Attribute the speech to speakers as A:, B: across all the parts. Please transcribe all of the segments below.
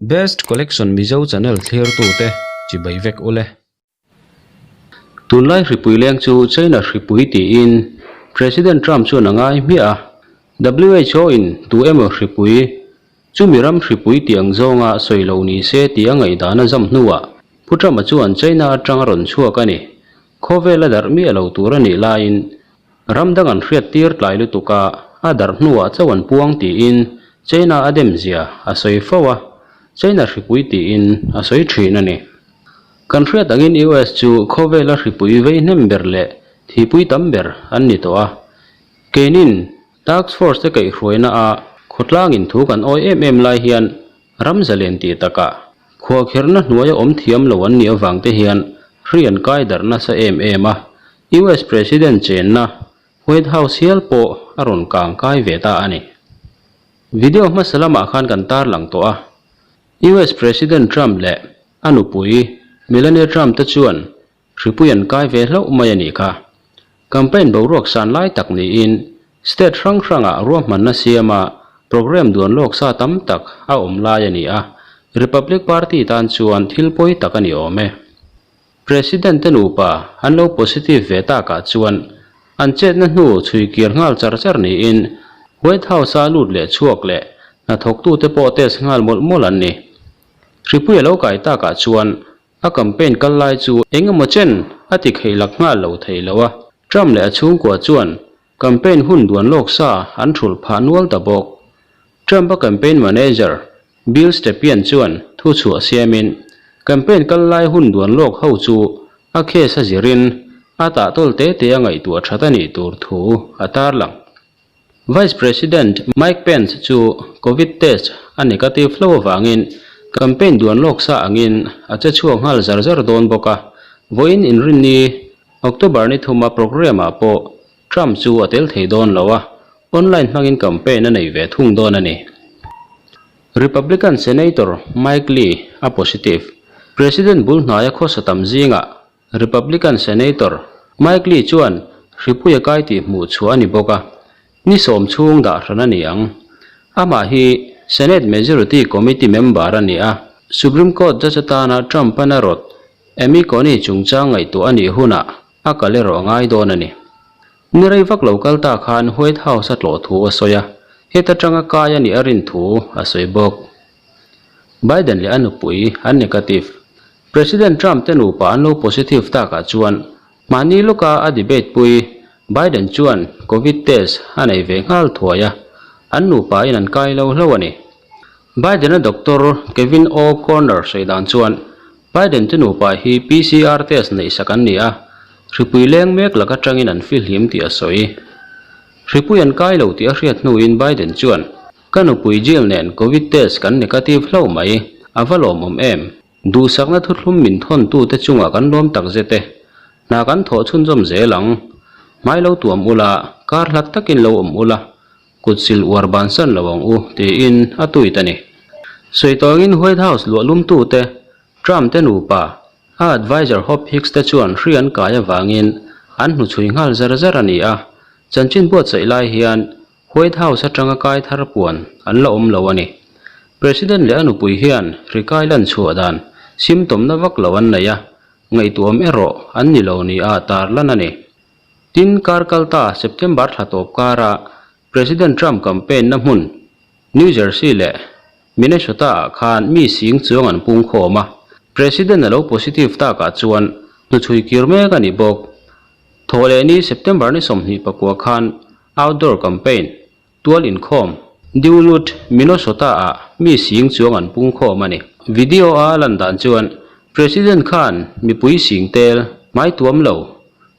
A: Best Collection Mizo channel thlirtute chibai vek ule. Tunlai hripui leng chu China hripui tiin President Trump chuan a ngai hmiah a, WHO in tu emaw hripui chumi ram hripui tih ang zawnga sawi lo ni se tih a ngaihdan a zam hnuah Pu Trump-a chuan China atang a rawn chhuak a ni. Khawvel a darh miah lo tur a nih laiin Ram dang an hriat tir tlai lutuk a, a darh hnuah chauh an puang tiin China a dem zia a sawi fo a, China hripui tiin a sawi thin a ni. Kan hriat angin US chu khawvela hripui vei hnem ber leh thipui tam ber an ni tawh a. Keinin Task Force te kaihhruaina a khawtlangin thu kan awi em em lai hian ram zalen tih takah khuahkherna hnuaia awm thiam lo an nih avang te hian hri an kai darh nasa em em a, US President chenna White House hial pawh a rawn kang kai ve ta a ni. Video hmasa lamah khan kan tarlang tawh a, US President Trump leh a nupui Melania Trump te chuan hripui an kai ve hlauh mai a nih kha. Campaign boruak san lai tak niin state hrang hrangah ruahmanna siama programme duan lawk sa tam tak a awm lai a ni a, Republic Party tan chuan thil pawi tak a ni awm e. President te nupa an lo positive ve takah chuan an chetna hnu chhui kir nghal char char niin White House-a lut leh chhuak leh hnathawktute pawh test nghal mawlh mawlh an ni. Hripui a lo kai takah chuan a campaign kal lai chu eng emaw chen a ti kheih lak nghal lo thei lo a, Trump leh a chhungkua chuan campaign hun duan lawk sa an thulh phah nual ta bawk. Trump-a campaign manager Bill Stepien chuan thu chhuah siamin, Campaign kal lai hun duan lawk ho chu a case a zirin a tahtawl te te a ngaihtuah that a nih tur thu a tarlang. Vice President Mike Pence chu Covid test a negative hlo avangin campaign duan lawk sa angin a che chhuak nghal zar zar dawn bawk a, vawiin inrinni October ni thuma programme-ah pawh Trump chu a tel thei dawn lo a, online hmangin campaign a nei ve thung dawn a ni. Republican Senator Mike Lee a positive. President bul hnaia khawsa tam zingah Republican Senator Mike Lee chuan hripui a kai tih hmuh chhuah a ni bawk a, ni sawm chhung dah hran a ni ang. Amah hi Senate Majority Committee member a ni a, Supreme Court judge atana Trump-an a rawt Amy Coney chungchang ngaihtuah a nih hunah A kal erawh a ngai dawn a ni. Ni rei vak lo kal ta khan White House a tlawh thu a sawi a, heta tanga kai a nih a rin thu a sawi bawk. Biden leh a nupui an negative. President Trump te nupa an lo positive takah chuan mahni lawka a debate pui Biden chuan Covid test a nei ve nghal thuai a, an nupa in an kai lo hlauh a ni. Biden-a doctor Kevin O'Connor sawi dan chuan Biden te nupa hi PCR test neihsak an ni a, hripui leng mek lak atangin an fihlim tih a sawi. Hripui an kai lo tih a hriat hnuin Biden chuan, Ka nupui Jill nen Covid test kan negative hlauh mai, a va lawmawm em? Duhsakna thuthlum min thawntute chungah kan lawm tak zet e. Hna kan thawh chhunzawm zel ang. Hmai lo tuam ula, kar hlat takin lo awm ula, Kut sil uar bansan lo ang u, tiin a tweet a ni. Sawi tawngin White House luah lumtute, Trump te nupa, a adviser Hope Hicks te chuan hri an kai avangin an hnuchhui nghal zar zar a ni a, chanchin buatsaih lai hian White House atanga kai thar puan an la awm lo a ni. President leh a nupui hian hri kai lan chhuah dan symptom na vak lo an nei a, ngaihtuahawm erawh an ni lo nia tarlan a ni. Tin, kar kal ta September thla tawp kara President Trump campaign na hmun New Jersey leh Minnesota ah khan mi sing chuang an pung khawm a, President a lo positive takah chuan hnuchhui kir mek a ni bawk. Thawhlehni September ni 24 khan outdoor campaign Tual inkhawm, Duluth, Minnesota-ah mi sing chuang an pung khawm a ni. Video-a lan dan chuan President khan mipui sing tel hmai tuam lo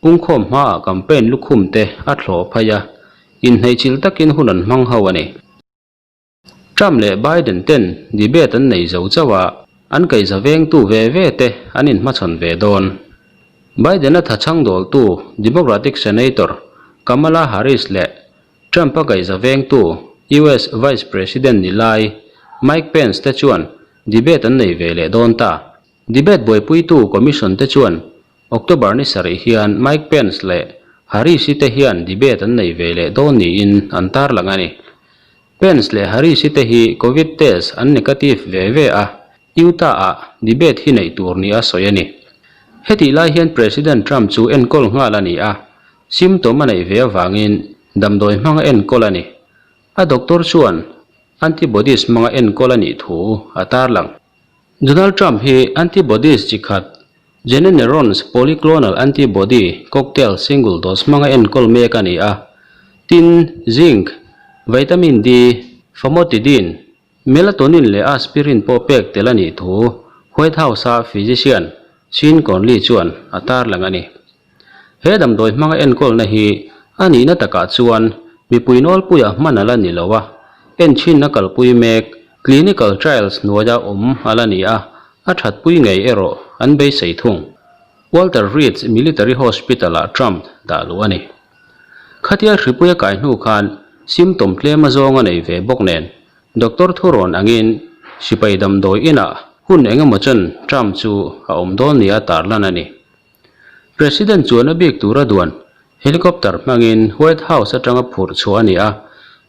A: pungkhawm hmaah campaign lukhum te a thlawh phei a, inhneihchilh takin hun an hmang ho a ni. Trump leh Biden ten debate an nei zo chauh a, an kaihza vengtu ve ve te an inhmachhawn ve dawn. Biden-a thachhang dawltu Democratic Senator Kamala Harris leh Trump-a kaihza vengtu US Vice President ni lai Mike Pence te chuan debate an nei ve leh dawn ta. Debate buaipuitu commission te chuan October ni sarih hian Mike Pence leh Harris-i te hian debate an nei ve leh dawn niin an tarlang a ni. Pence leh Harris-i te hi Covid test an negative ve ve a, Utah-ah debate hi neih tur nia sawi a ni. Hetih lai hian President Trump chu enkawl nghal a ni a, symptom a neih ve avangin damdawi hmanga enkawl a ni. A doctor chuan antibodies hmanga enkawl a nih thu a tarlang. Donald Trump hi antibodies chi khat, Genereron's polyclonal antibody cocktail single dose hmanga enkawl mek a ni a. Tin, zinc, vitamin D, famotidine, melatonin leh aspirin pawh pek tel a nih thu White House-a physician Sean Conley chuan a tarlang a ni. He damdawi hmanga enkawlna hi a nihna takah chuan mipui nawlpuia hman a la ni lo a, enchhinna kalpui mek clinical trials hnuaia awm a la ni a, a thatpui ngei erawh an beisei thung. Walter Reed's Military Hospital-ah Trump dah luh a ni. Khatia hripui a kai hnu khan symptom tlem a zawng a nei ve bawk nen, doctor thurawn angin sipai damdawi inah hun engemaw chen Trump chu a awm dawn nia tarlan a ni. President chuan a bik tura duan helicopter hmangin White House atanga phurh chhuah a ni a,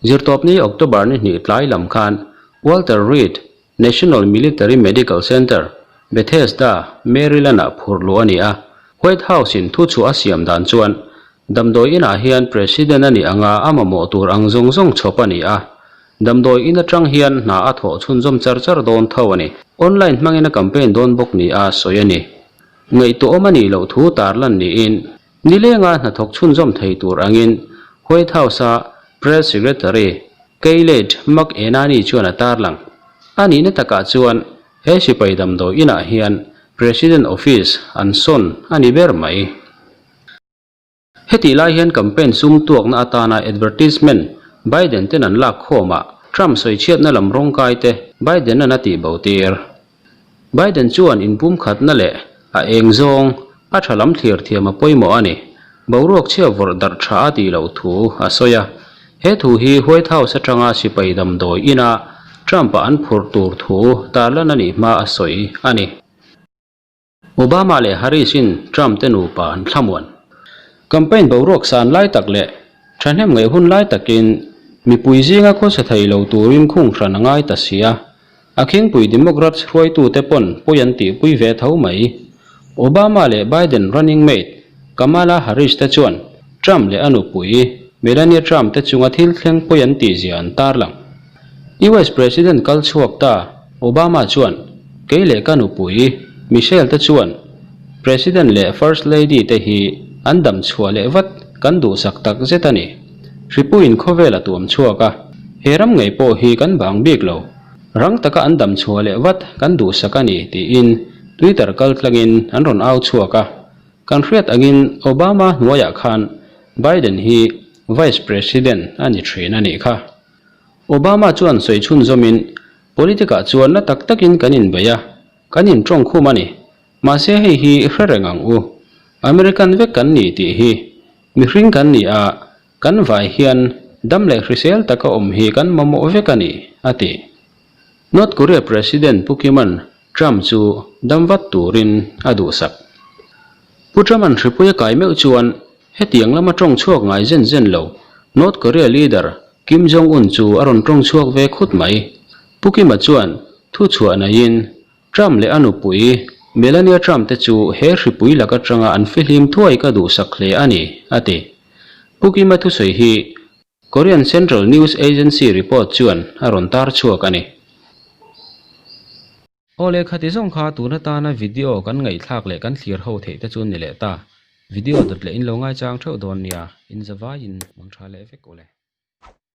A: zirtawpni October ni hnih tlai lam khan Walter Reed National Military Medical Center, Bethesda, Maryland-ah phurh luh a ni a. White House-in thuchhuah a siam dan chuan damdawi inah hian President a nih anga a mamawh tur ang zawng zawng chhawp a ni a, damdawi in atang hian hna a thawh chhunzawm char char dawn tho a ni. Online hmangin a campaign dawn bawk ni a sawi a ni. Ngaihtuahawm a nih loh thu tarlan niin nilenga hnathawk chhunzawm thei tur angin White House-a Press Secretary Kayleigh McEnany chuan a tarlang. A nihna takah chuan he sipai damdawi inah hian President Office an sawn a ni ber mai. Hetih lai hian campaign sum tuakna atana advertisement Biden ten an lak khawmah Trump sawichhiatna lam rawngkai te Biden-a'n a tihbo tir. Biden chuan inpumkhatna leh a eng zawng a tha lam thlir thiam a pawimawh a ni. Boruak chhia vawrh darh tha a tih loh thu a sawi a. He thu hi White House atanga sipai damdawi ina Trump-a an phurh tur thu tarlan a nih hma a sawi a ni. Obama leh Harris-in Trump te nupa an thlamuan. Campaign boruak san lai tak leh thahnem ngaih hun lai takin mipui zinga khawsa thei lo turin khung hran a ngai ta si a, a khingpui Democrats hruaitute pawn pawi an tihpui ve tho mai. Obama leh Biden running mate Kamala Harris te chuan Trump leh a nupui Melania Trump te chunga thil thleng pawi an tihzia an tarlang. US President kal chhuak ta Obama chuan, Kei leh ka nupui, Michelle te chuan President leh First Lady te hi an dam chhuah leh vat kan duhsak tak zet a ni. Hripuiin khawvel a tuam chhuak a, he ram ngei pawh hi kan bang bik lo. Rang taka an dam chhuah leh vat kan duhsak a ni, tiin Twitter kaltlangin an rawn au chhuak a. Kan hriat angin Obama hnuaiah khan Biden hi Vice President a ni thin a nih kha. Obama chuan sawi chhunzawmin, Politic-ah chuan na tak takin kan inbeih a, kan intawng khum a ni. Mahse hei hi hre reng ang u. American vek kan ni tih hi. Mihring kan ni a, kan vai hian dam leh hrisel taka awm hi kan mamawh vek a ni, a ti. North Korea President Pu Kim-a'n Trump chu dam vat turin a duhsak. Pu Trump-a'n hripui a kai meuh chuan Hetiang lama tawng chhuak ngai zen zen lo, North Korea leader Kim Jong Un chu a rawn tawng chhuak ve khut mai. Pu Kim-a chuan thu chhuah naiin Trump leh a nupui Melania Trump te chu he hripui lak atanga an fihlim thuai ka duhsak hle a ni, a ti. Pu Kim-a thusawi hi Korean Central News Agency report chuan a rawn tar chhuak a ni. Aw leh khati zawng kha tun atana video kan ngaihthlak leh kan thlir ho theih te chu ni leh ta. Video dawt leh in lo ngaichang theuh dawn nia, in zavaiin mang tha leh vek ule.